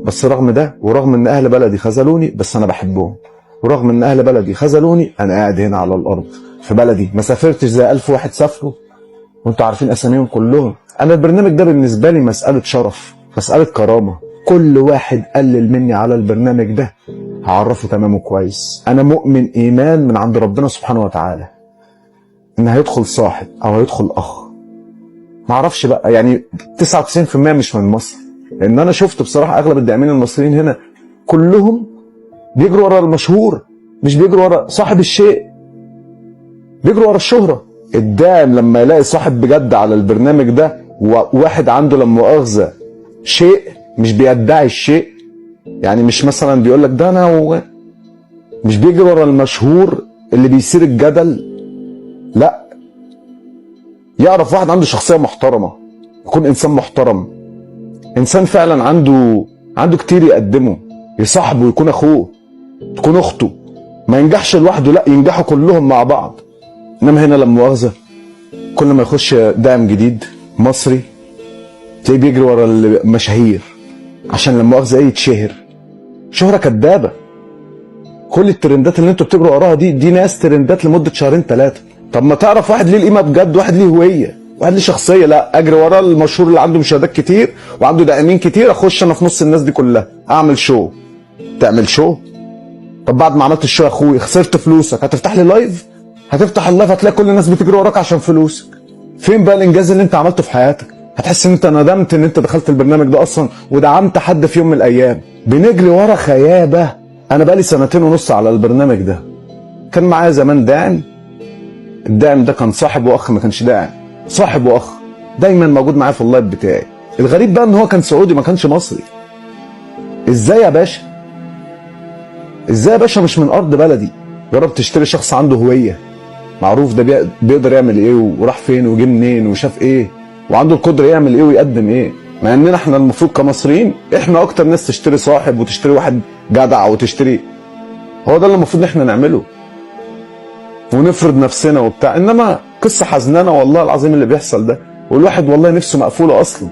بس رغم ده ورغم ان اهل بلدي خذلوني، بس انا بحبهم. ورغم ان اهل بلدي خذلوني، انا قاعد هنا على الارض في بلدي، ما سافرتش زي 1000 واحد سافروا وانتوا عارفين اساميهم كلهم. انا البرنامج ده بالنسبة لي مسالة شرف، مسالة كرامة. كل واحد قلل مني على البرنامج ده هعرفه تمامه كويس. انا مؤمن ايمان من عند ربنا سبحانه وتعالى ان هيدخل صاحب او هيدخل اخ، ما اعرفش بقى، يعني 99% مش من مصر. لان انا شفت بصراحة اغلب الداعمين المصريين هنا كلهم بيجروا ورا المشهور، مش بيجروا ورا صاحب الشيء، بيجروا ورا الشهرة. الداعم لما يلاقي صاحب بجد على البرنامج ده، وواحد عنده لما مؤاخذة شيء، مش بيدعي الشيء، يعني مش مثلا بيقول لك ده انا مش بيجري ورا المشهور اللي بيثير الجدل، لا، يعرف واحد عنده شخصية محترمه، يكون انسان محترم، انسان فعلا عنده كتير يقدمه، يصاحبه، يكون اخوه، تكون اخته، ما ينجحش لوحده، لا، ينجحوا كلهم مع بعض. انما هنا لما مؤاخذة كل ما يخش داعم جديد مصري تلاقيه بيجري ورا المشاهير عشان لما مؤاخذة ايه يتشهر شهره كدابه. كل الترندات اللي انتوا بتجروا وراها دي ناس ترندات لمدة شهرين ثلاثة. طب ما تعرف واحد ليه القيمة بجد، واحد ليه هوية، واحد ليه شخصية. لا، اجري ورا المشهور اللي عنده مشاهدات كتير وعنده داعمين كتير، اخش انا في نص الناس دي كلها اعمل show. تعمل show؟ طب بعد ما عملت ال show يا اخوي خسرت فلوسك، هتفتح لي live؟ هتفتح ال live هتلاقي كل الناس بتجري وراك عشان فلوسك. فين بقى الانجاز اللي انت عملته في حياتك؟ هتحس ان انت ندمت ان انت دخلت البرنامج ده اصلا ودعمت حد في يوم من الايام. بنجري ورا خيابه. انا بقالي 2.5 سنين على البرنامج ده. كان معايا زمان داعم، الداعم ده كان صاحب واخ، ما كانش داعم، صاحب واخ، دايما موجود معايا في ال live بتاعي. الغريب بقى ان هو كان سعودي ما كانش مصري. ازاي يا باشا؟ ازاي يا باشا مش من ارض بلدي؟ جرب تشتري شخص عنده هوية، معروف ده بيقدر يعمل ايه وراح فين وجه منين وشاف ايه وعنده القدرة يعمل ايه ويقدم ايه. مع اننا احنا المفروض كمصريين احنا اكتر ناس تشتري صاحب وتشتري واحد جدع وتشتري، هو ده اللي المفروض احنا نعمله ونفرض نفسنا وبتاع. انما قصة حزنانه والله العظيم اللي بيحصل ده، والواحد والله نفسه مقفولة اصلا.